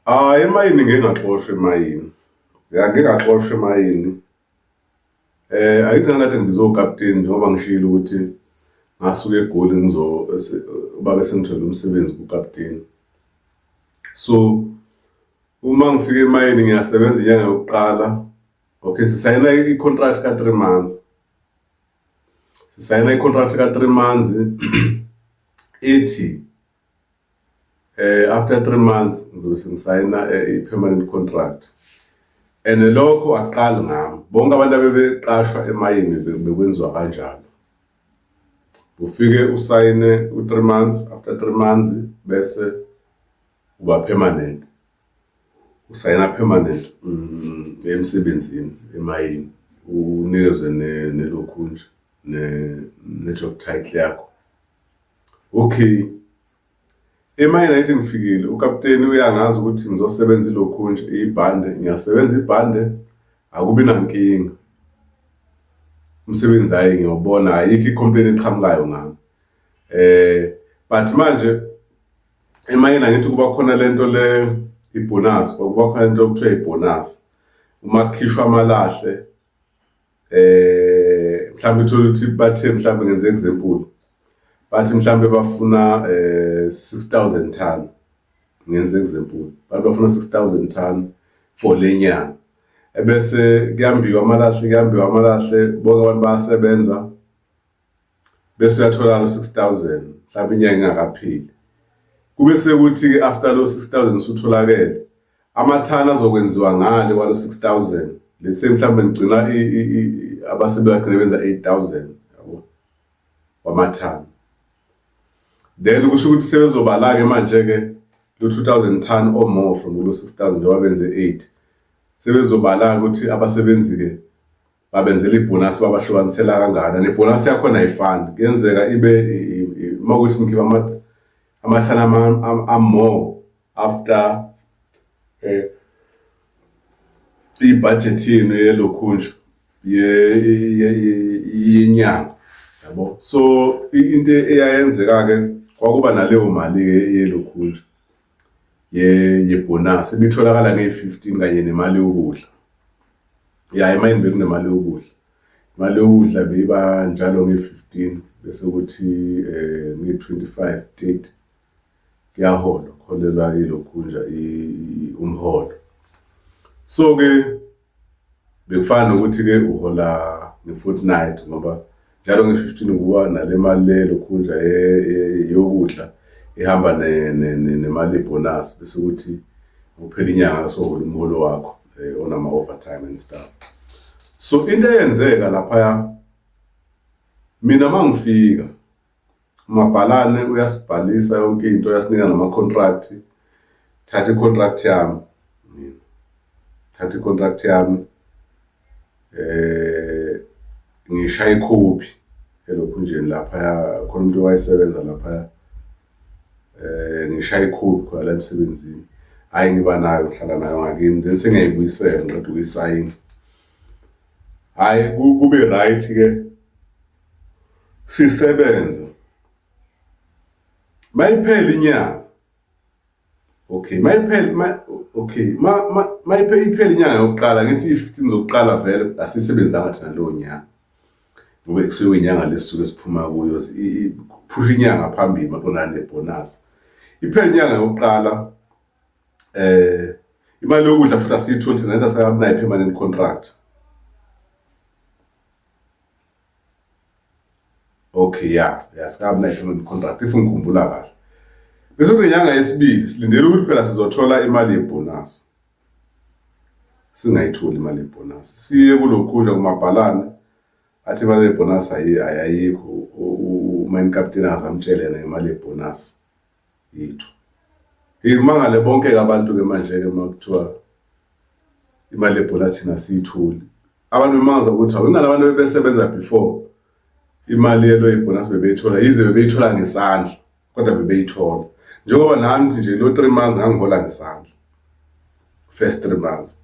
Hhayi, emayini ngike ngaxoshwa emayini. Ya, ngike ngaxoshwa emayini. Angithi ngangikade ngibizwe ukaputeni njengoba ngishilo ukuthi ngasuka eGoli ubaba esengitholele umsebenzi kukaputeni. So, uma ngifika emayini ngiyasebenza inyanga yokuqala, okay, sisayina i-contract ka-three months. Sisayina i-contract ka-three months ethi after 3 months ngizobe sengisayina i-permanent contract, and lokho akuqali ngami, bonke abantu abebeqashwa emayini bekwenziwa kanjalo. Ufike usayine u-3 months, after 3 months bese uba permanent, usayina permanent emsebenzini emayini, unikezwe nelokhu nje ne-job title yakho. Okay, emayini ayithi ngifikile, ukaputeni uyangazi ukuthi ngizosebenza ilokhu nje ibhande, ngiyasebenza ibhande, akubi nankinga. Umsebenzi, hhayi, ngiyawubona, ayikho i-complaint eqhamukayo ngami. But manje emayini angithi kuba khona lento le ibhonasi, kuba khona lento okuthiwa ibhonasi. Uma kukhishwa amalahle, mhlawumbe uthole ukuthi bathe, mhlawumbe ngenze example, bathi mhlawumbe bafuna 6000 ton, ngenze example, bathi bafuna 6000 ton for le nyanga, ebese kuyambiwa amalahle, kuyambiwa amalahle, bonke abantu bayasebenza, bese uyathola lo 6000 mhlawumbe inyanga ingakapheli. Kube sekuthi-ke after lo 6000 usutholakele, amathani azokwenziwa ngale kwalo 6000, let's say mhlawumbe ngigcina abasebegcina benza 8000 yabo wamathani, then kusho ukuthi sebezobala-ke manje-ke lo 2000 ton or more from kulo 6000 njengoba benze 8, sebezobala ukuthi abasebenzi-ke babenzela ibhonasi, babahlukanisela kangakanani. Ibhonasi yakhona ayifani, kuyenzeka ibe uma kuthi nikhipha amathani a-more after ibhajethi yenu yelokhunja yenyanga yabo. So into eyayenzeka-ke, kwakuba naleyo mali yelokhunja yebhonasi ibitholakala ngeyi-15 kanye nemali yokudla. Ya, emayini bekunemali yokudla. Imali yokudla beyiba njalo ngeyi-15, bese kuthi ngeyi-25, 30 kuyaholwa, kuholelwa ilokhunja umholo. So-ke bekufana nokuthi-ke uhola nge-fortnight, ngoba njalo nge-15 kuba nale mali le lokhunja yokudla ihamba nemali yebhonasi, bese kuthi kuphela inyanga sohola umholo wakho onama-overtime and stuff. So into eyenzeka laphaya, mina uma ngifika, umabhalane uyasibhalisa yonke into, uyasinika nama-contract. Thatha i-contract yami mina, thatha i-contract yami, ngishaya ikhophi elokhunjeni laphaya, khona umuntu owayesebenza laphaya, ngishaya ikhophi khona la emsebenzini. Hhayi, ngiba nayo, ngihlala nayo ngakini, then sengiyayibuyisela ngiqeda ukuyisayina. Hhayi, kube right-ke, sisebenze. Mayiphela inyanga, okay, mayiphela, okay, mayiphela iphela inyanga yokuqala, ngithi i-15 zokuqala vele asisebenzanga thina leyo nyanga, ngoba kusuke kuyinyanga lesisuke siphuma kuyo, phusha inyanga phambili maqondana nebhonasi. Iphela inyanga yokuqala, imali yokudla futhi asiyitholi thina, nathi asikabi permanent contract. Okay, ya, sikabi nayo permanent contract if ngikhumbula kahle. Bese kuthi inyanga yesibili silindele ukuthi phela sizothola imali yebhonasi, singayitholi imali yebhonasi. Siye kulokhunja kumabhalane, athi imali yebhonasi ayikho. Umine captain azamtshele yena ngemali yebhonasi yethu. Imangale bonke-ke abantu-ke manje-ke uma kuthiwa imali yebhonasi thina siyitholi, abantu bemangaza ukuthi hawu, ingane abantu bebesebenza before imali yelo yebhonasi bebeyithola, yize bebeyithola ngesandla kodwa bebeyithola. Njengoba nami nje lo 3 months ngangihola ngesandla, first 3 months.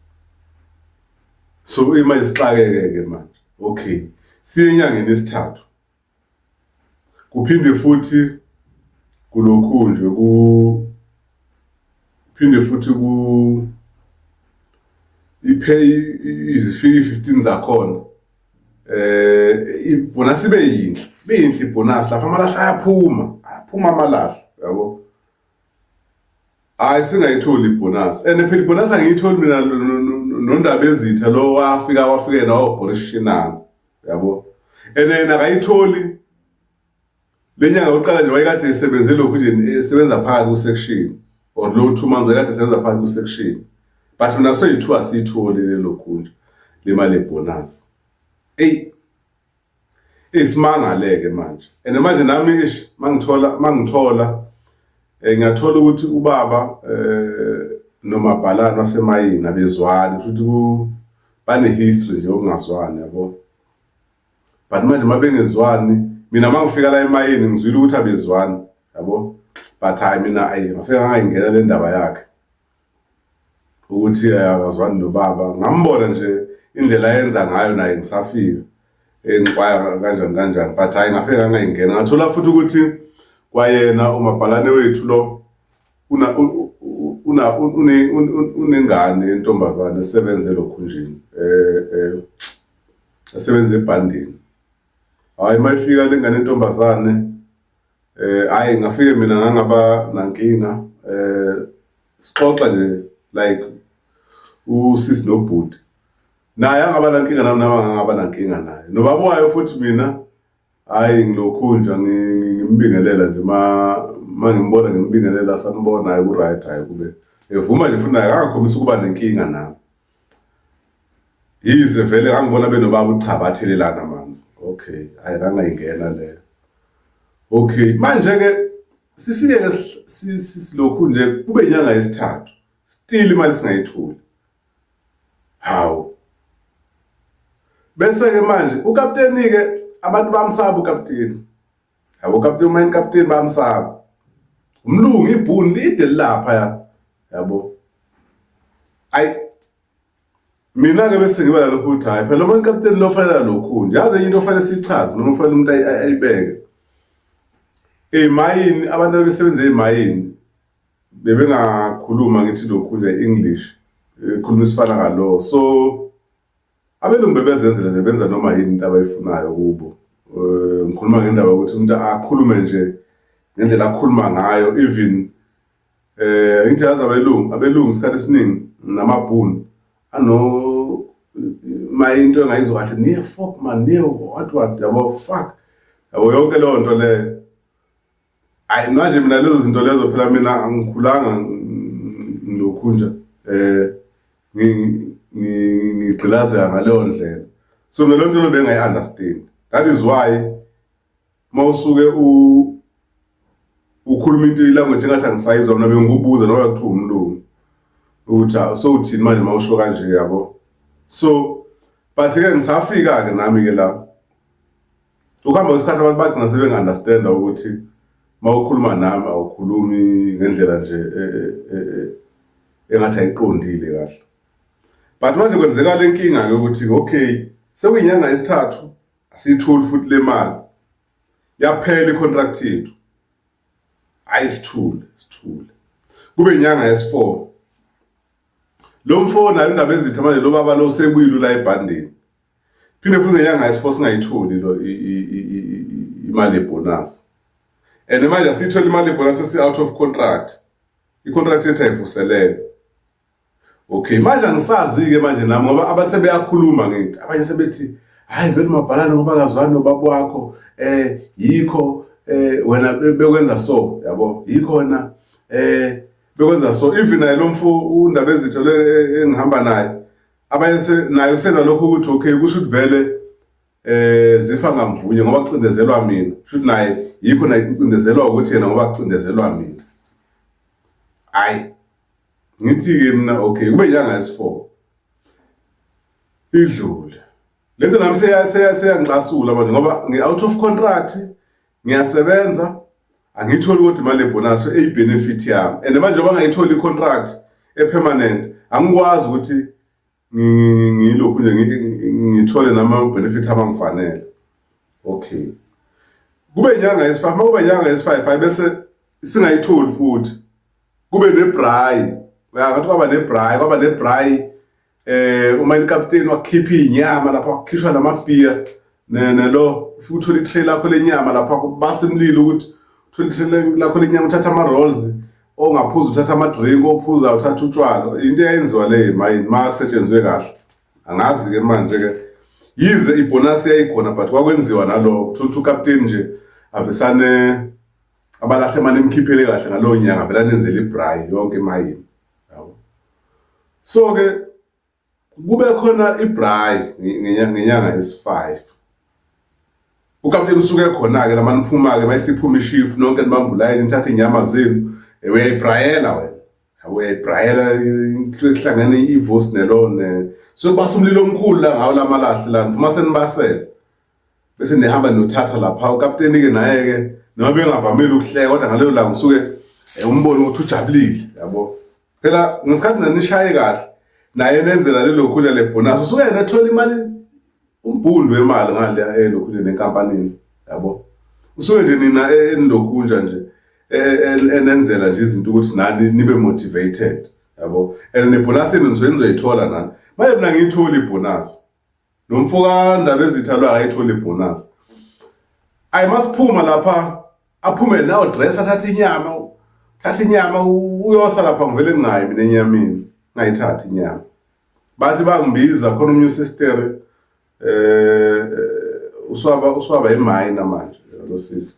So imali sixakeke-ke manje. Okay, siye enyangeni yesithathu, kuphinde futhi kulokhunjwe, Phinde futhi ku i-pay izifika i-15 zakhona. Ibonus ibe yinhle, ibe yinhle ibonus lapha amalahle ayaphuma, ayaphuma amalahle yabo. Hayi singayitholi ibonus. And phela ibonus angiyitholi mina nondaba ezitha lo wafika wafika yena wabhorishinana yabo. And yena akayitholi le nyanga yokuqala nje wayekade esebenze lokhu nje esebenza phakathi ku-section or lo 2 months wayekade esebenza phakathi ku-section, but mina soyi-two asiyitholi lelo nje le mali yebonus. Eyi, isimangale-ke manje, and manje nami ish mangithola ngiyathola ukuthi ubaba nomabhalane wasemayini abezwani futhi bane history nje yokungazwani yabo. But manje mabengezwani, mina mangifika la emayini ngizwile ukuthi abezwani yabo, but hayi mina ayi ngafika ngayingena le ndaba yakhe ukuthi akazwani nobaba. Ngambona nje indlela ayenza ngayo naye ngisafika engixwaya kanjani kanjani, but hayi ngafika ngayingena. Ngathola futhi ukuthi kwayena umabhalane wethu lo una una unengane yentombazane esebenze lokhunjini esebenza ebhandeni. Hayi mayifika lengane yentombazane, hayi ngafike mina ngangaba nankinga, sixoxa nje like usisi nobhuti, naye angaba nankinga nami, nami angaba nankinga naye nobaba wayo futhi. Mina hayi ngilokhu nje ngimbingelela nje ma ngimbona ngimbingelela sanibona, hayi ku-right, hayi kube evuma nje futhi naye akakhombisa ukuba nenkinga nami, yize vele ngangibona benobaba cha bathelelana amanzi. Okay, hayi ngangayingena leyo. Okay, manje-ke sifike-ke silokhu nje kube inyanga yesithathu, still imali singayitholi. Hawu, bese-ke manje ukapteni-ke abantu bamsaba ukapteni yabo, ukapteni umayini kapteni bamsaba, umlungu ibhuni lide lilapha yabo. Ayi mina-ke bese ngiba nalokhu ukuthi hhayi phela umayini kapteni lo fanele lokhu nje, yazi enye into ofanele siyichaze noma ufanele umuntu ayibeke ey'mayini, abantu abebesebenza ey'mayini bebengakhuluma ngithi lokhu nje English ekhuluma isifana kalo, so abelungu bebezenzela nje benza noma yini into abayifunayo kubo. Ngikhuluma ngendaba yokuthi umuntu akhulume nje ngendlela akhuluma ngayo, even ngithi yazi abelungu isikhathi esiningi namabhunu ano ma into engayizwa kahle, nee fuck man, nee what what yabo, fuck yabo, yonke leyo nto leyo. Hayi manje mina lezo zinto lezo phela mina angikhulanga ngilokhu nje ngigqilazeka ngaleyo ndlela, so mina leyo nto leyo bengayi-understand. That is why mawusuke ukhuluma into ilanguage engathi angisayizwa mina, bengikubuza noma kuthiwa umlungu ukuthi so uthini manje mawusho kanje yabo. So but-ke ngisafika-ke nami-ke la, ukuhamba kwesikhathi abantu bagcina sebenga-understanda ukuthi uma ukhuluma nami awukhulumi ngendlela nje engathi ayiqondile kahle. But manje kwenzeka le nkinga-ke ukuthi okay, sekuyinyanga yesithathu asiyitholi futhi le mali, yaphela i-contract yethu. Hayi sithule sithule kube inyanga yesi-4. Lo mfo nayo indaba ezitha manje, lo baba lo sebuyile la ebhandeni, phinde futhi ngenyanga yesi-4 singayitholi lo imali yebonus. And manje asiyitholi imali yebonus, sesi-out of contract, i-contract yethu ayivuselele. Okay, manje angisazi-ke manje nami ngoba abantu sebeyakhuluma ngithi abanye sebethi hhayi vele umabhalane ngoba akazwani nobaba wakho, yikho wena bekwenza so yabo, yikho wena bekwenza so. Even naye lo mfo undaba ezitha le engihamba naye, abanye naye usenalokho ukuthi okay, kusho ukuthi vele zifa ngamvunye ngoba kucindezelwa mina, kusho ukuthi naye yikho naye kucindezelwa ukuthi yena ngoba kucindezelwa mina. Hayi ngithi-ke mina okay, kube inyanga yesi-4 idlule lento, nami seyangicasula manje ngoba ngi-out of contract, ngiyasebenza angiyitholi kodwa imali yebonus eyi-benefit yami. And manje ngoba ngayitholi i-contract e-permanent, angikwazi ukuthi ngilokhu nje ngithole nama-benefit abangifanele. Okay, kube inyanga yesi-5, uma kube inyanga yesi-5 hayi bese singayitholi futhi kube nebraai. Ngathi kwaba nebraai, kwaba nebraai uma ilikapteni wakhipha inyama lapha wakhishwa namabhiya nelo ufike uthole i-tray lakho lenyama lapha kubasa imlilo ukuthi uthole i-tray lakho lenyama uthatha ama-rolls ongaphuza uthatha ama-drink ophuza uthatha utshwala into eyayenziwa le mayini ma kusetshenziswe kahle angazi-ke manje-ke yize ibhonasi yayikhona but kwakwenziwa naloko uthola ukuthi ukapteni nje avesane abalahle mane emkhiphele kahle ngalowo nyanga vele anenzele ibrayi yonke emayini yabo. So-ke kube khona ibrayi ngenyanga yesi-5 ukapteni usuke khona-ke lama niphuma-ke mayisiphuma ishifu nonke nibamba ulayini nithathe iy'nyama zenu uyayibrayela wena yabo uyayibrayela kuhlangene ivosi nelone so kubasa umlilo omkhulu la ngawo lamalahle la niphuma senibasele bese nihamba niyothatha lapha ukapteni-ke naye-ke noma bengavamile ukuhleka kodwa ngalelo langa usuke umbone ukuthi ujabulile yabo. Phela ngesikhathi nanishaye kahle naye nenzela lelo khulya lebhonasi usuke yena ethola imali umbhundu wemali ngale elokhunje nenkampanini yabo. Usuke nje nina enilokhunja nje enenzela nje izinto ukuthi nani nibe motivated yabo. And nebhonasi yenu nisuke nizoyithola nani. Manje mina ngiyitholi ibhonasi. Lo mfo kaNdabezitha lo akayitholi ibhonasi. Ayi masiphuma lapha aphume nawo dress athathe inyama thatha inyama uyosa lapha ngivele ngingayi mina enyameni ngayithatha inyama bathi bangibiza khona omunye usistere eh uswaba uswaba imayina manje lo sisi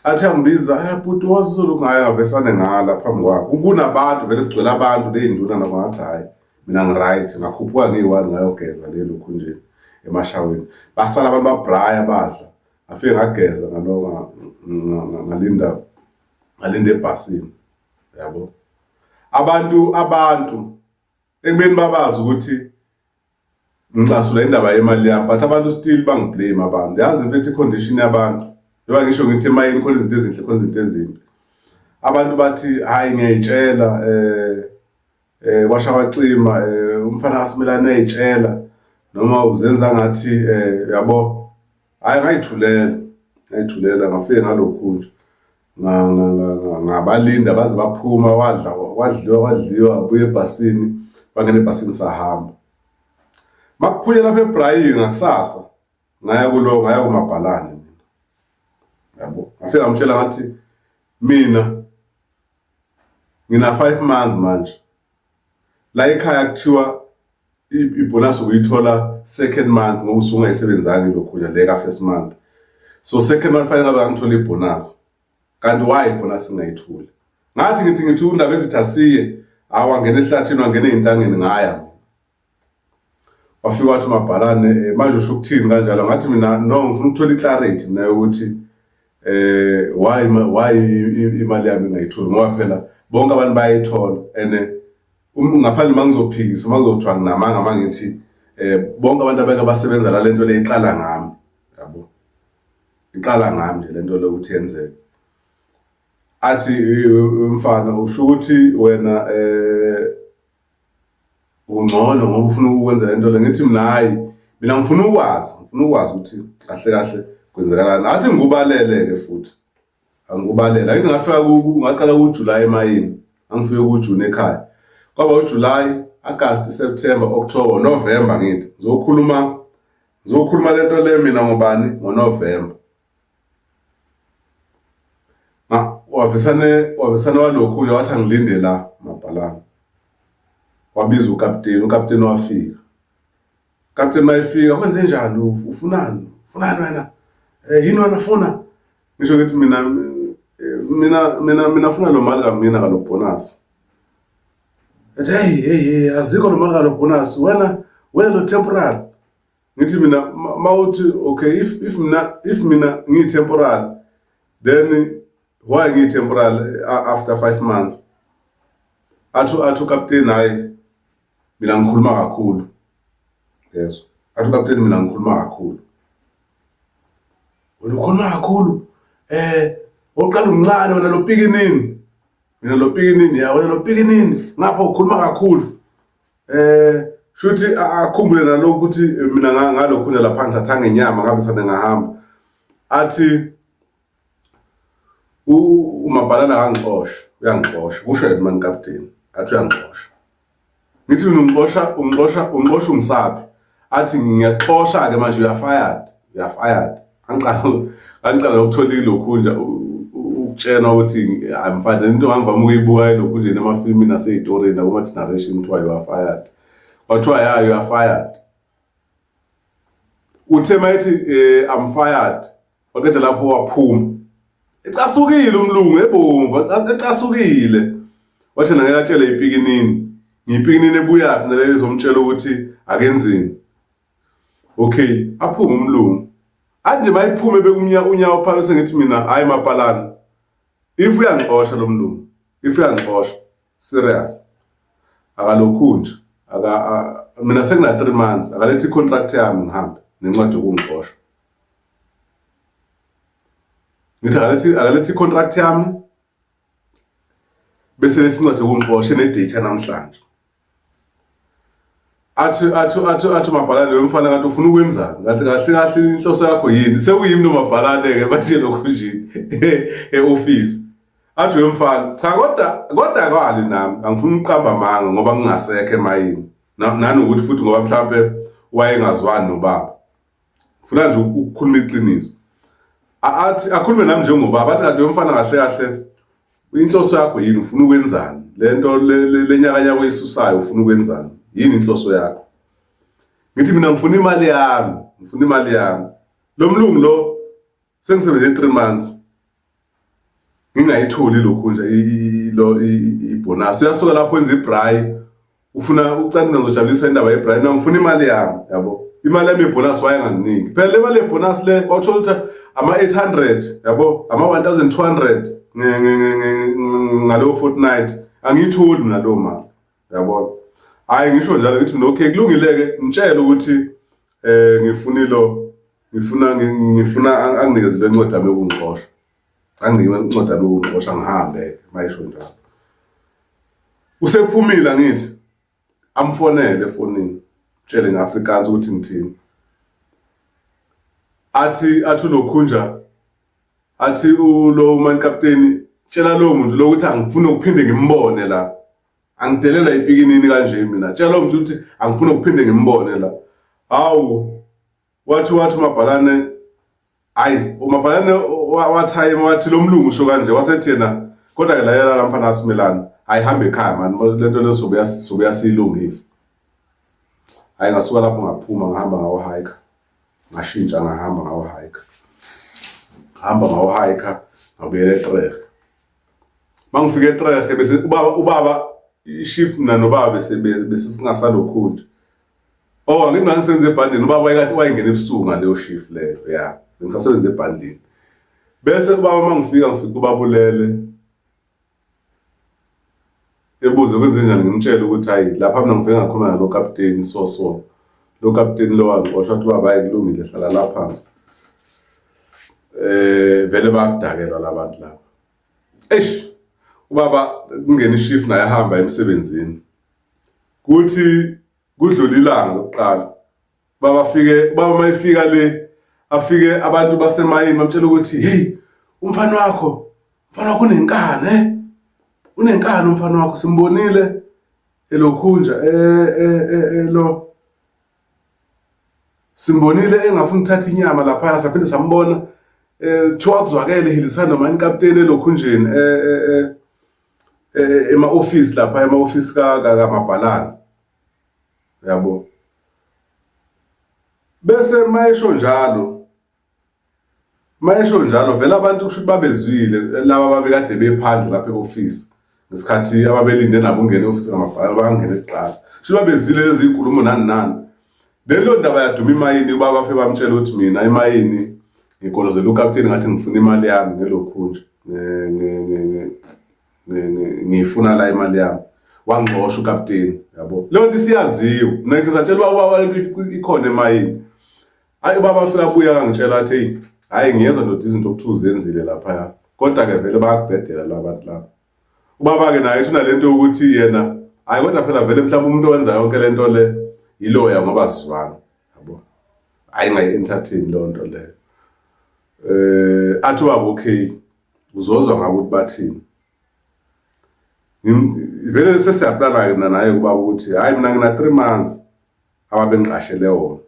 athi angibiza hayi bhuti wazulu ngaya ngavesane ngala phambi kwakho kunabantu vele kugcwele abantu ley'nduna nabo ngathi hhayi mina ngi-right ngakhuphuka ngiyi-one ngayogeza le lokhu nje emashaweni basala abantu babraya badla ngafike ngageza ngalo ngalinda ngalinda ebhasini yabo. Abantu abantu ekubeni babazi ukuthi ngicasula indaba yemali yami but abantu still bangiblame abantu yazi mfethu i-condition yabantu njengoba ngisho ngithi emayini khona izinto ezinhle khona izinto ezimbi abantu bathi hhayi ngiyayitshela um kwasha kwacima um umfana kaSimelane uyayitshela noma uzenza ngathi um yabo hhayi ngayithulela ngayithulela ngafike ngalokhu nje ngabalinda baze baphuma wadla kwadliwa kwadliwa buye ebhasini bangena ebhasini sahamba makuphunywa lapha ebrayini ngakusasa ngaya kulo ngaya kumabhalane mina yabo ngafika ngamtshela ngathi mina ngina 5 months manje la ekhaya kuthiwa ibonus ukuyithola second month ngoba usuke ungayisebenzanga ilokhunya le ka first month so second month fanele ngabe ngithola ibonus kanti why ibonus ngingayitholi ngathi ngithi ngithi undaba ezithi asiye awangena ehlathini wangena ey'ntangeni ngaya wafika wathi mabhalane manje usho ukuthini kanjalo ngathi mina no ngifuna ukuthola i-clarity mina yokuthi why imali yami ngayitholi ngoba phela bonke abantu bayayithola and ngaphandle uma ngizophikisa uma kuzothiwa nginamanga uma ngithi bonke abantu abake basebenza la lento le iqala ngami yabo iqala ngami nje lento le ukuthi yenzeke athi umfana usho ukuthi wena ungcono ngoba ufuna ukwenza lento le ngithi mina hayi mina ngifuna ukwazi ngifuna ukwazi ukuthi kahle kahle kwenzekalani athi ngikubalele-ke futhi angikubalele angithi ngafika ngaqala kuJuly emayini angifike kuJune ekhaya kwaba uJuly August September October November ngithi ngizokhuluma ngizokhuluma lento le mina ngobani ngoNovember wavesane wavesane walokhu nje wathi angilinde la mabhalane wabiza ukapteni ukapteni wafika kapteni mayefika kwenze njani ufunani ufunani wena yini wena funa ngisho ngithi mina mina mina mina funa lo mali kamina kalo bonus ethi hey hey hey azikho lo mali kalo bonus wena wena lo temporary ngithi mina mawuthi okay if mina if mina ngiyi temporary then why ngiyi temporary after 5 months athi athi ukapteni hayi mina ngikhuluma kakhulu yezwa athi ukapteni mina ngikhuluma kakhulu wena ukhuluma kakhulu oqala umncane wena lo pikinini mina lo pikinini ya wena lo pikinini ngapha ukhuluma kakhulu shuthi akhumbule nalokhu ukuthi mina ngalokhu nje lapha ngithatha ngenyama ngabe sane ngahamba athi umabhalana akangixosha uyangixosha kusho yena mani kapteni Athi uyangixosha. Ngithi mina ungixosha, ungixosha, ungixosha ungisaphi? Athi ngiyaxosha-ke manje you are fired, you are fired. Angiqala angiqala nokuthola ilokhunja ukutshenwa ukuthi I'm fired. Into ngangivame ukuyibuka elokhunjeni emafilmini nasey'torini nakuma-generation kuthiwa you are fired. Kwathiwa ya you are fired. Uthe mayethi I'm fired, waqeda lapho waphuma. Ecasukile umlungu ebomvu, ecasukile. Wathi ngeke atshele ipikinini. Ngiyipikinini ebuyaphi naleyo izomtshela ukuthi akenzini. Okay, aphume umlungu. Athi nje mayiphume bekumnya unyawo phansi sengithi mina hayi mapalana. If uyangixosha lo mlungu, if uyangixosha serious. Akalokhu nje. Aka mina sekuna 3 months akalethe i-contract yami ngihambe nencwadi yokungixosha. Ngithi akalethe i-contract yami bese lethi incwadi yokungixosha ene-date namhlanje. Athi athi athi athi umabhalane lo mfana kanti ufuna ukwenzani? Ngathi kahle kahle inhloso yakho yini? Sekuyimi nomabhalane ke manje lokhu nje e-office. Athi we mfana cha kodwa kodwa kwali nami angifuni ukuqamba amanga ngoba ngingasekho emayini. Nanokuthi futhi ngoba mhlambe wayengazwani nobaba. Ngifuna nje ukukhuluma iqiniso. Athi akhulume nami njengobaba athi kanti wemfana kahle kahle inhloso yakho yini ufuna ukwenzani? Lento lenyakanyaka oyisusayo ufuna ukwenzani? Yini inhloso yakho? Ngithi mina ngifuna imali yami, ngifuna imali yami. Lo mlungu lo sengisebenze 3 months ngingayitholi lokhu nje lo ibonus. Uyasuka lapho wenza ibraai ufuna ucanda ngizojabulisa indaba yebraai, mina ngifuna imali yami yabo. Imali yami yebonus wayenganginiki. Phela le mali yebonus le wawuthola ukuthi ama-800 yabo, ama-1200 ngaleyo fortnight angiyitholi mina leyo mali yabona. Hhayi ngisho njalo ngithi mina okay kulungile-ke ngitshele ukuthi ngifuna ilo ngifuna ngifuna anginikeze le ncwadi yami yokungixosha. Anginike incwadi yami yokungixosha ngihambe-ke mayisho njalo. Usephumile angithi amfonele efonini tshele nge-Afrikaans ukuthi ngithini. Athi athi ulokhunja athi ulo umankapteni tshela lowo muntu lo ukuthi angifuni ukuphinde ngimbone la. Angidelela ipikinini kanje mina. Tshela lowo muntu ukuthi angifuni ukuphinde ngimbone la. Hawu wathi wathi umabhalane hayi umabhalane wathayima wathi lo mlungu usho kanje wasethi yena kodwa ke lalela la mfana asimelane hayi hamba ekhaya mani lento le sobuya sobuya siyilungise. Hayi ngasuka lapho ngaphuma ngahamba ngawo-hike ngashintsha ngahamba ngawo-hike ngahamba ngawo-hike ngabuyela eTrege. Mangifika eTrege bese ubaba ubaba ishift mina nobaba bese bese singasalokhu nje. Oh angithi ngangisebenza ebhandeni ubaba wayekade wayengena ebusuku ngaleyo shift leyo ya bengisasebenza ebhandeni. Bese ubaba uma ngifika ngifika ubaba ulele ebuze kwenzenjani ngimtshele ukuthi hayi lapha mina ngifike ngakhuluma nalo kapteni so so lo kapteni lo wangixosha wathi baba hayi kulungile hlala la phansi. Vele bayakudakelwa labantu laba. Eish ubaba kungena ishift naye ahamba emsebenzini. Kuthi kudlula ilanga lokuqala baba fike baba mayifika le afike abantu basemayini bamtshela ukuthi hey umfana wakho umfana wakho unenkani eh unenkani umfana wakho simbonile elokhunja eh lo simbonile engafuni ukuthatha inyama lapha saphinde sambona kuthiwa kuzwakele hilisana noma inkapteni elokhunjeni ema-ofisi lapha ema-ofisi kamabhalane yabo. Bese mayesho njalo mayesho njalo vele abantu kusho ukuthi babezwile laba babekade bephandle lapha e-ofisi ngesikhathi ababelinde nabo ungena e-ofisi kamabhalane bangene kuqala kusho babezwile lezi nkulumo nani nani. Then leyo ndaba yaduma imayini ubaba bafe bamtshela ukuthi mina imayini ngigolozela ukapteni ngathi ngifuna imali yami ngelokhunja ngiyifuna la imali yami wangxosha ukapteni yabo. Leyo nto isiyaziwe mina ngithi ngisatshela ubaba lento ikhona emayini. Hayi ubaba afika abuya angitshela athi hey hayi ngiyezwa ndoda izinto okuthiwa uzenzile laphaya kodwa-ke vele bayakubhedela la bantu laba. Ubaba-ke naye uthi unalento yokuthi yena hayi kodwa phela vele mhlawumbe umuntu owenza yonke le nto le yiloya ngoba sizwana yabo. Hayi ngayi-entertain leyo nto leyo. Athi ubaba okay uzozwa ngabo ukuthi bathini. Vele sesiyaplana-ke mina naye kubaba ukuthi hhayi mina ngina 3 months ababengiqashele wona.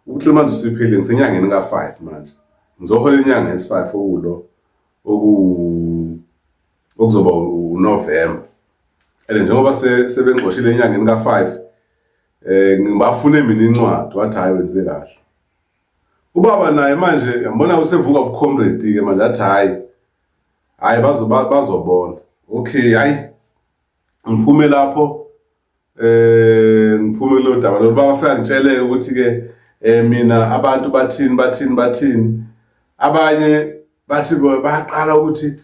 U-3 months usiphelile ngisenyangeni ka-5 manje. Ngizohola inyanga yesi-5 okulo oku okuzoba uNovember. And njengoba sebengixoshile enyangeni ka-5 ngibafune mina incwadi wathi hhayi wenze kahle. Ubaba naye manje yambona usevuka ubucomrade ke manje athi hhayi hhayi bazobona. Okay hhayi ngiphume lapho ngiphume kulolu daba lolu baba fika ngitsheleke ukuthi ke mina abantu bathini bathini bathini abanye bathi bayaqala ukuthi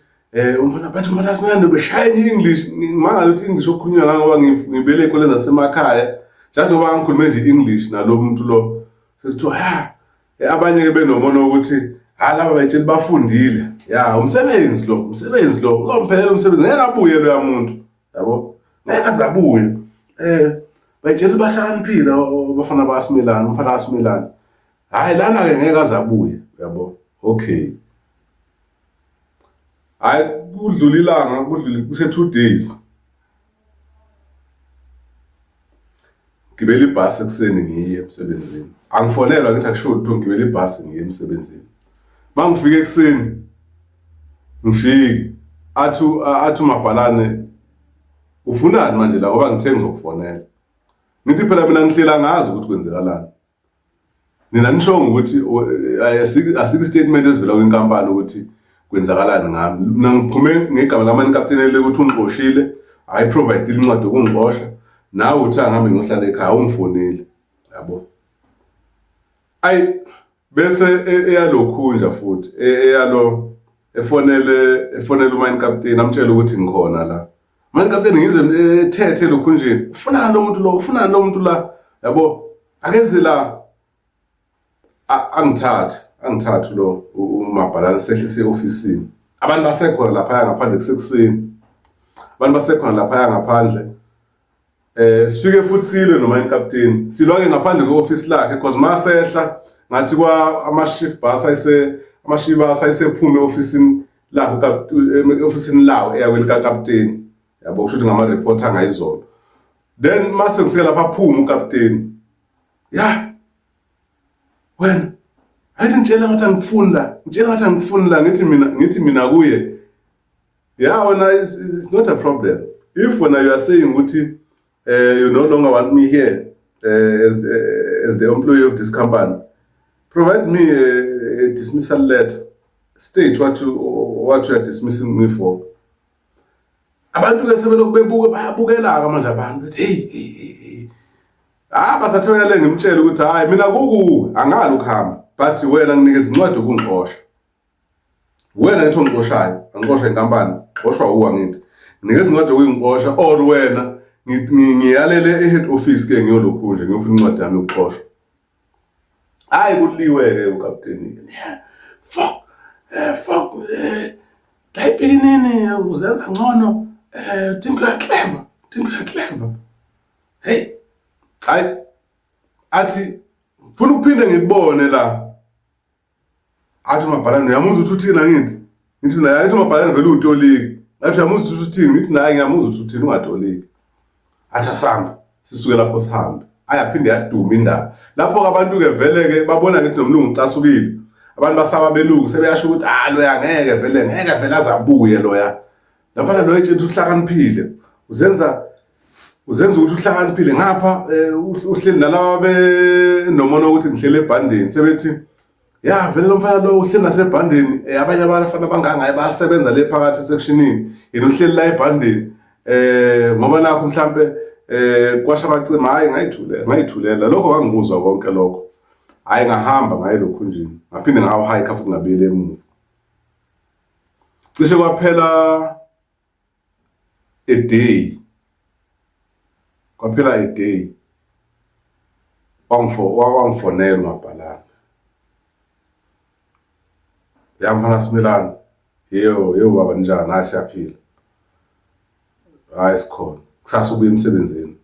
umfana bathi umfana sincane beshaya i-English ngimangala ukuthi English okukhulunywa ngoba ngibele ey'koleni zasemakhaya just ngoba ngikhulume nje i-English nalo muntu lo sekuthiwa ya abanye ke benomona ukuthi ha laba bayitshela bafundile ya umsebenzi lo umsebenzi lo uzomphelela umsebenzi ngeke abuye loya muntu yabo ngeke aze abuye bayitshela bahlakaniphile abafana baSimelane umfana kaSimelane hhayi lana-ke ngeke aze abuye yabo okay hhayi kudlula ilanga kudlule kushe 2 days ngibela ibhasi ekuseni ngiye emsebenzini angifonelwa ngithi akusho lutho ngibela ibhasi ngiye emsebenzini uma ngifika ekuseni ngifike athi athi umabhalane ufunani manje la ngoba ngithe ngizokufonela ngithi phela mina ngihlela ngazi ukuthi kwenzekalani nina nishongo ukuthi asikho istatement esivela kwinkampani ukuthi kwenzakalani ngami mina ngiphume ngegama lamani kapteni ukuthi ungixoshile hayi provide incwadi yokungixosha nawe uthi angihambe ngiyohlala ekhaya ungifonile yabo ayi bese eyalokhunja futhi eyalo efonele efonele umine captain amtshela ukuthi ngikhona la mine captain ngizwe ethethe lokhunjeni ufunani lo muntu lo ufunani lo muntu la yabo akeze la angithathe angithathe lo umabhalane sehlise e-ofisini abantu basekhona laphaya ngaphandle kusekuseni abantu basekhona laphaya ngaphandle sifike futhi silwe noma inkapteni silwa ke ngaphandle kwe-ofisi lakhe because masehla ngathi kwa ama-shift bus ayise ama-shift bus ayisephume e-ofisini lakhe e-ofisini lawo eya kwelikakapteni yabo kusho ukuthi ngama-report angayizolo then mase ngifika lapha aphuma ukapteni ya wena hayi ngitshela ngathi angikufuni la ngitshela ngathi angikufuni la ngithi mina kuye yeah wena it's not a problem if when you are saying ukuthi you no longer want me here as the employee of this company provide me a dismissal letter state what you are dismissing me for abantu ke sebelokhu bebuka bayabukela-ke manje abantu bethi hey hey hey ah basathe uyale ngimtshele ukuthi hayi mina kukuwe angali ukuhamba but wena nginikeza incwadi yokungixosha wena ngithi ongixoshayo angixoshwa inkampani xoshwa uwa ngithi nginikeza incwadi yokungixosha or wena ngiyalele e-head office ke ngiyolokhu nje ngiyofuna incwadi yami yokuxoshwa hayi kuliwe-ke ukapteni fuck fuck la ipikinini uzenza ngcono think you are clever think you are clever hey hayi athi ngifuna ukuphinde ngikubone la athi umabhalane uyamuzwa ukuthi uthini angithi ngithi naye athi umabhalane vele utoliki athi uyamuzwa ukuthi uthini ngithi naye ngiyamuzwa ukuthi uthini ungatoliki athi asambe sisuke lapho sihambe ayaphinde yaduma indaba lapho abantu ke vele ke babona ngithi nomlungu ucasukile abantu basaba belungu sebeyasho ukuthi ah loya ngeke vele ngeke vele azabuye loya lafana loyo etshela uhlakaniphile uzenza ukuthi uhlakaniphile ngapha uhleli nalaba benomona ukuthi ngihlele ebhandeni sebethi ya vele lo mfana lo uhleli nasebhandeni abanye abafana abangangaye bayasebenza le phakathi esectionini yena uhleli la ebhandeni ngoba nakho mhlambe kwasha bacima hayi ngayithulela lokho ngangikuzwa konke lokho hayi ngahamba ngaye lokhunjini ngaphinde ngawuhike futhi ngabuyela emuva cishe kwaphela a day kwaphela a day wangifonela umabhalane ya mfana Simelane yebo yebo baba njani hayi siyaphila hayi sikhona kusasa ubuye emsebenzini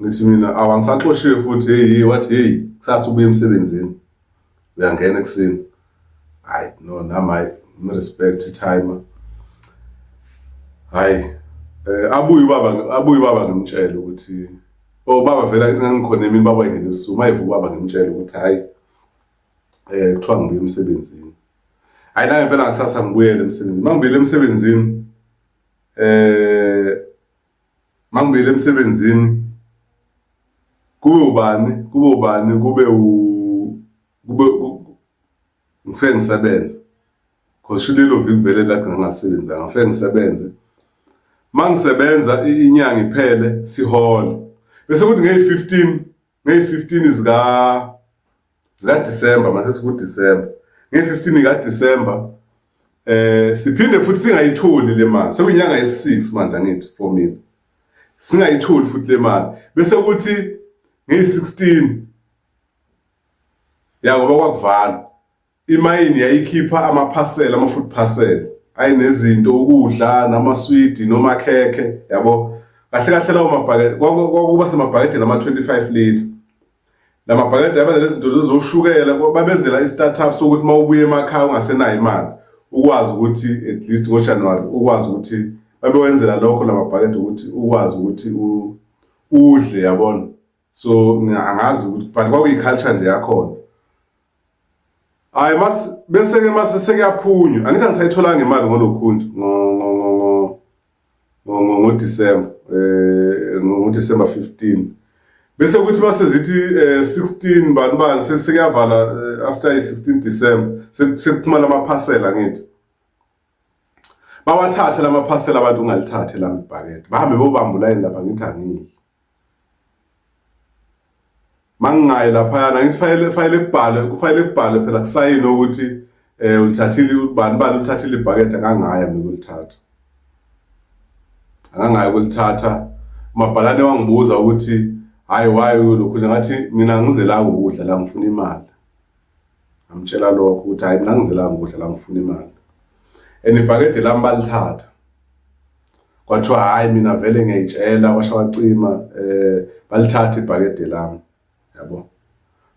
ngithi mina awu angisaxoshiwe futhi hey wathi hey kusasa ubuye emsebenzini uyangena ekuseni hayi no nami hayi respect timer Hayi, abuye ubaba ngimtshele ukuthi, oh baba vele ngangikhona emini, baba wayengena ebusuku. Mayevuka ubaba ngimtshele ukuthi hhayi, kuthiwa ngibuye emsebenzini. Hhayi, nangempela ngakusasa ngibuyele emsebenzini. Uma ngibuyele emsebenzini, uma ngibuyele emsebenzini kube ubani, kube ubani, kube u kube ngifike ngisebenze. Cause shuthi lelo viki vele lade ngingasebenzanga, ngifike ngisebenze. Uma ngisebenza inyanga iphele sihole. Bese kuthi ngeyi-15, ngeyi-15 zika December, mase siku December. Ngeyi-15 ka December siphinde futhi singayitholi le mali. Sekuyinyanga yesi-6 manje angithi for mina. Singayitholi futhi le mali. Bese kuthi ngeyi-16 ya, ngoba kwakuvalwa. Imayini yayikhipha amaphasela, ama-food parcel ayinezinto, ukudla namaswidi nomakhekhe, yabo. Kahle kahle lawo mabhakede kwakuba semabhakedeni ama-25 litre. La mabhakede abenza lezi zinto zoshukela, babenzela i-startup sokuthi uma ubuya emakhaya ungasenayo imali ukwazi ukuthi at least ngoJanuwari ukwazi ukuthi babewenzela lokho la mabhakede ukuthi ukwazi ukuthi udle, yabona. So angazi ukuthi, but kwakuyi-culture nje yakhona. Hayi, mas bese ke mase sekuyaphunywa, angithi angisayitholanga imali ngolokhunju ngo December, ngo December 15. Bese kuthi mase zithi 16 bani bani, sekuyavala after i-16 December, sekuphuma lamaphasela, ngithi bawathathe lamaphasela abantu, ungalithathe lami ibhakede, bahambe bobamba ulayini lapha. Ngithi angiyi, mangingayi laphayana. Ngithi fanele kubhalwe, kufanele kubhalwe phela, kusayine ukuthi ulithathile bani bani, ulithathile ibhakede. Akangaya mina ukulithatha, akangaya ukulithatha. Umabhalane wangibuza ukuthi hayi, why lokhu nje? Ngathi mina ngizelanga ukudla la, ngifuna imali. Ngamtshela lokho ukuthi hayi, mina ngizelanga ukudla la, ngifuna imali, and ibhakede lami balithatha. Kwathiwa hayi, mina vele ngiyayitshela, kwasha wacima, balithatha ibhakede lami, yabo.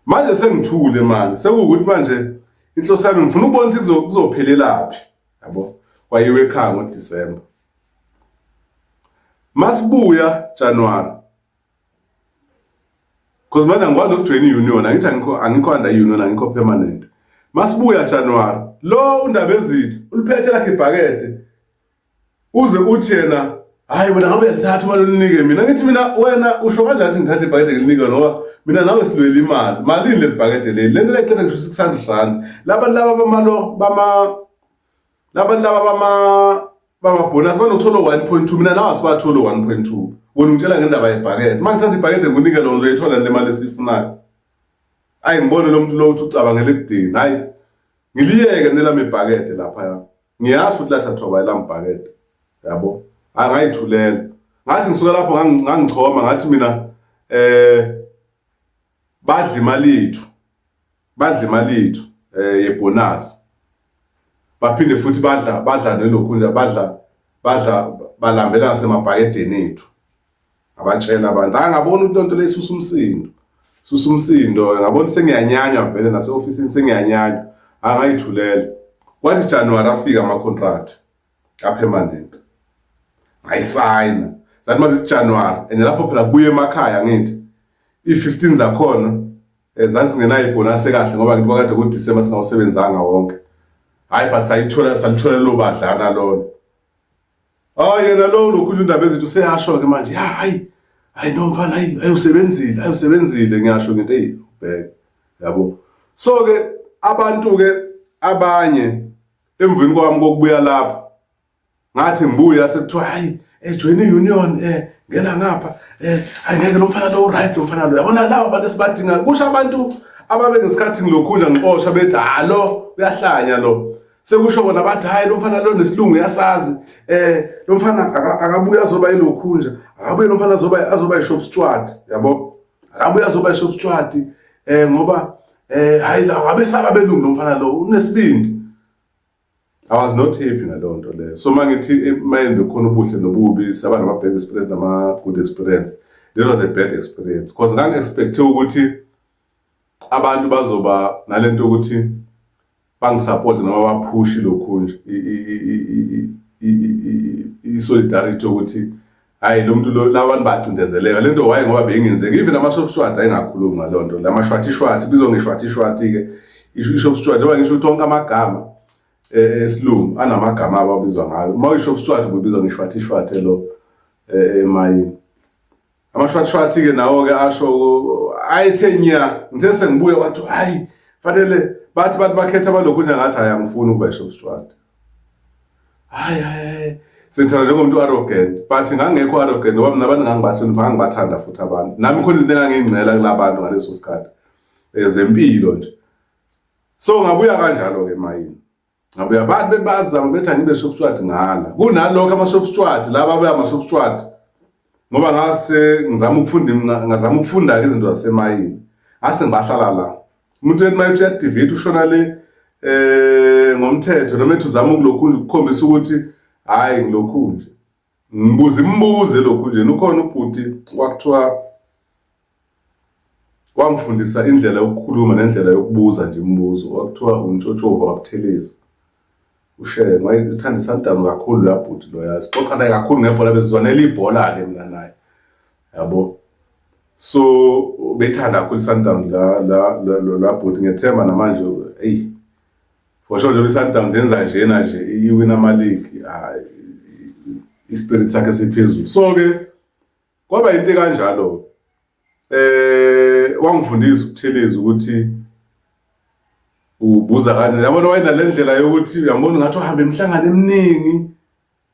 Manje sengithule manje, sekuwukuthi manje inhloso yami ngifuna ukubona ukuthi kuzophelelaphi, yabo. Kwayiwe ekhaya ngoDisemba, masibuya January, because manje angikwazi ukujoyina i-union, angithi angikho under i-union, angikho permanent. Masibuya January, lo undaba ezitha uliphethe lakhe ibhakede, uze uthi yena hayi, wena ngabe uyalithatha imali ulinike mina. Ngithi mina, wena usho kanjani ukuthi ngithathe ibhakede ngilinike, ngoba mina nawe silwela imali? Malini leli bhakede leli? Lento leqeda ngisho R600. Labantu laba bamalo bama labantu laba bamabhonasi banothola 1.2, mina nawe asibatholi 1.2. Wena ungitshela ngendaba yebhakede. Uma ngithatha ibhakede ngikunike lona, uzoyithola le mali esiyifunayo? Ayi, ngibone lo muntu lo uthi ucabangela ekudeni. Hayi, ngiliyeke nelami ibhakede laphaya, ngiyazi futhi lathathwa bayelami ibhakede, yabo. Angayithulela. Ngathi ngisuka lapho ngangichoma, ngathi mina badla imali yethu, badla imali yethu yebonus, baphinde futhi badla nelokhu nje, badla balambela nasemabhakedeni ethu. Abatshela abantu angabona ukuthi lonto leyisusa umsindo, susa umsindo. Ngabona sengiyanyanywa vele nase-ofisini, sengiyanyanywa, angayithulela. Kwathi January afika ama-contract a-permanent, ngayisayina. Zathi manje January, and lapho phela kubuye emakhaya, ngithi i-15 zakhona zazingenayo ibhonasi ekahle, ngoba ngithi kwakade ku-December singawusebenzanga wonke. Hayi, but sayithola, salithola lelo badlana lolo. Hayi, yena lo lokhu indaba ezithi useyasho-ke manje, ya hayi hayi, no mfana, hayi hayi, usebenzile, hayi usebenzile. Ngiyasho ngithi hey, ubheke, yabo. So-ke abantu-ke abanye emveni kwami kokubuya lapho, ngathi ngibuya sekuthiwa hayi, join i-union, ngena ngapha, hayi ngeke, lo mfana lo right, lo mfana lo, yabona laba bantu esibadinga. Kusho abantu ababe ngesikhathi ngilokhunja ngixosha bethi ha, lo uyahlanya lo. Sekusho bona bathi hayi, lo mfana lo nesilungu uyasazi, lo mfana akabuye azoba ilokhunja, akabuye lo mfana azoba i-shop steward, yabo, akabuye azoba i-shop steward, ngoba hayi, la ngabe saba belungu, lo mfana lo unesibindi. I was not happy ngaleyo nto leyo. So mangithi mayini bekhona ubuhle nobubi, saba nama-bad experience nama-good experience. That was a bad experience because ngangi-expecte ukuthi abantu bazoba nalento ukuthi bangi-support noma baphushe lokhu nje. i-solidarity yokuthi hayi lo muntu lo labantu bacindezeleka lento waye ngoba beyingenzeki. Even ama-shop steward ayengakhulumi ngaleyo nto, la mashwathishwathi bizwa ngeshwathishwathi-ke i-shop steward, njengoba ngisho ukuthi wonke amagama esilungu anamagama abo abizwa ngayo. Uma uyi-shop steward kubizwa ngeshwathishwathi lo emayini. Amashwathishwathi-ke nawo-ke asho ayethe nya. Ngithe sengibuya wathi hayi fanele bathi bathi bakhetha abalokhu nje, ngathi hayi angifuni ukuba i-shop steward. Hayi hayi, sengithanda njengomuntu arrogant, but ngangekho arrogant ngoba mina abantu ngangibahlonipha, ngangibathanda futhi abantu. Nami khona izinto engangiyingcela kula bantu ngaleso sikhathi ezempilo nje. So ngabuya kanjalo-ke emayini, ngabuya abantu bebazama bethi angibe shop steward, ngala kunalokho ama-shop steward laba abuya ama-shop steward ngoba ngase ngizama ukufunda, ngazama ukufunda-ke izinto zasemayini, ngase ngibahlala la. Umuntu ethi mayethi uya-deviate ushona le ngomthetho noma ethi uzama ukulokhu nje ukukhombisa ukuthi hhayi ngilokhu nje, ngibuza imibuzo elokhu nje. Ukhona ubhuti kwakuthiwa wangifundisa indlela yokukhuluma nendlela yokubuza nje imibuzo, kwakuthiwa uNtshotshova waButhelezi uShenge, wayethanda iSundowns kakhulu loya bhuti loya, sixoxa naye kakhulu ngebhola, besizwanela ibhola-ke mina naye yabo. So bethanda kakhulu iSundowns la la la bhuti, ngiyethemba namanje eyi for sure njengoba iSundowns yenza njena nje iwina ama-league, hayi i-spirit sakhe siphezulu. So-ke kwaba into kanjalo, wangifundisa uButhelezi ukuthi ubuza kanjani, yabona. Wayenale ndlela yokuthi uyambona ngathi uhamba imihlangano eminingi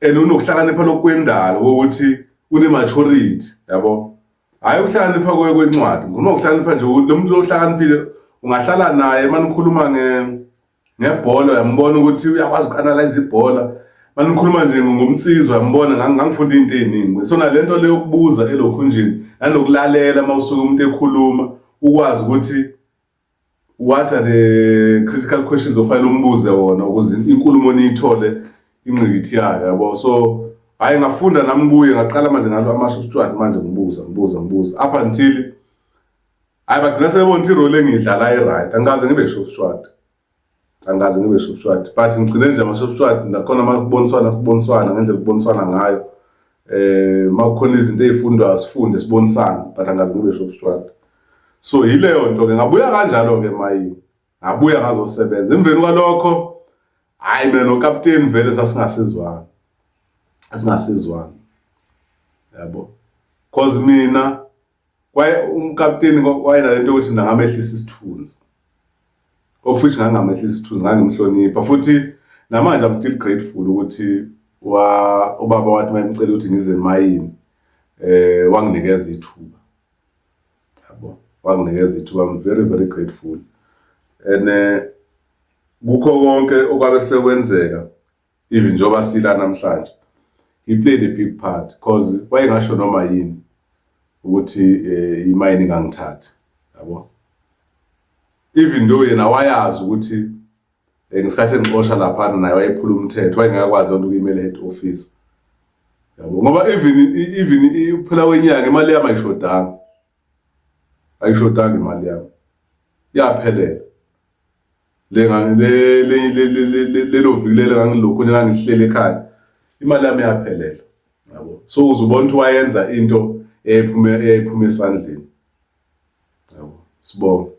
and unokuhlakanipha lokwendalo kokuthi une-maturity yabo, hhayi ukuhlakanipha kwencwadi, ngikhuluma ukuhlakanipha nje. Lo muntu lo uhlakaniphile, ungahlala naye uma nikhuluma ngebhola uyambona ukuthi uyakwazi uku-analyze ibhola, uma nikhuluma nje ngomnsizwa uyambona. Ngangifunda iy'nto ey'ningi. So nale nto le yokubuza elokhunjini nanokulalela uma usuke umuntu ekhuluma, ukwazi ukuthi what are the critical questions ofanele umbuze wona ukuze inkulumo niyithole ingqikithi yayo yabo. So hhayi ngafunda nami kuye, ngaqala manje ngalo ama-shop steward manje ngibuza ngibuza ngibuza up until hhayi bagcina sebebona ukuthi i-role engiyidlala i-right. Angikaze ngibe shop steward, angikaze ngibe shop steward, but ngigcine nje ama-shop steward nakhona uma kuboniswana kuboniswana ngendlela okuboniswana ngayo, uma kukhona izinto ey'fundwayo sifunde sibonisane, but angikaze ngibe shop steward. So yileyo nto-ke, ngabuya kanjalo-ke emayini, ngabuya ngazosebenza. Emveni kwalokho hhayi mina nokapteni vele sasingasezwani, sasingasezwani yabo, cause mina kwaye umkapteni wayenalento yokuthi mina ngamehlisa isithunzi, of which ngangingamehlisa isithunzi, ngangimhlonipha futhi namanje I'm still grateful ukuthi wa ubaba wathi mayemcela ukuthi ngize emayini wanginikeza ithuba yabo, wanginikeza ithuba. I'm very very grateful and kukho konke okwabe sekwenzeka, even njengoba sila namhlanje, he played a big part because wayengasho noma yini ukuthi imayini ingangithathi yabo, even though yena wayazi ukuthi ngesikhathi engixosha laphana naye wayephula umthetho, wayengakwazi lonto ukuyimela head office yabo, ngoba even ukuphela kwenyanga imali yami ayishodanga, ayishodanga imali yami, yaphelela le le lelo viki lelo ngangilokhu nje ngangihleli ekhaya, imali yami yaphelela yabo. So uzubona ukuthi wayenza into eyayiphuma esandleni yabo. Sibonge.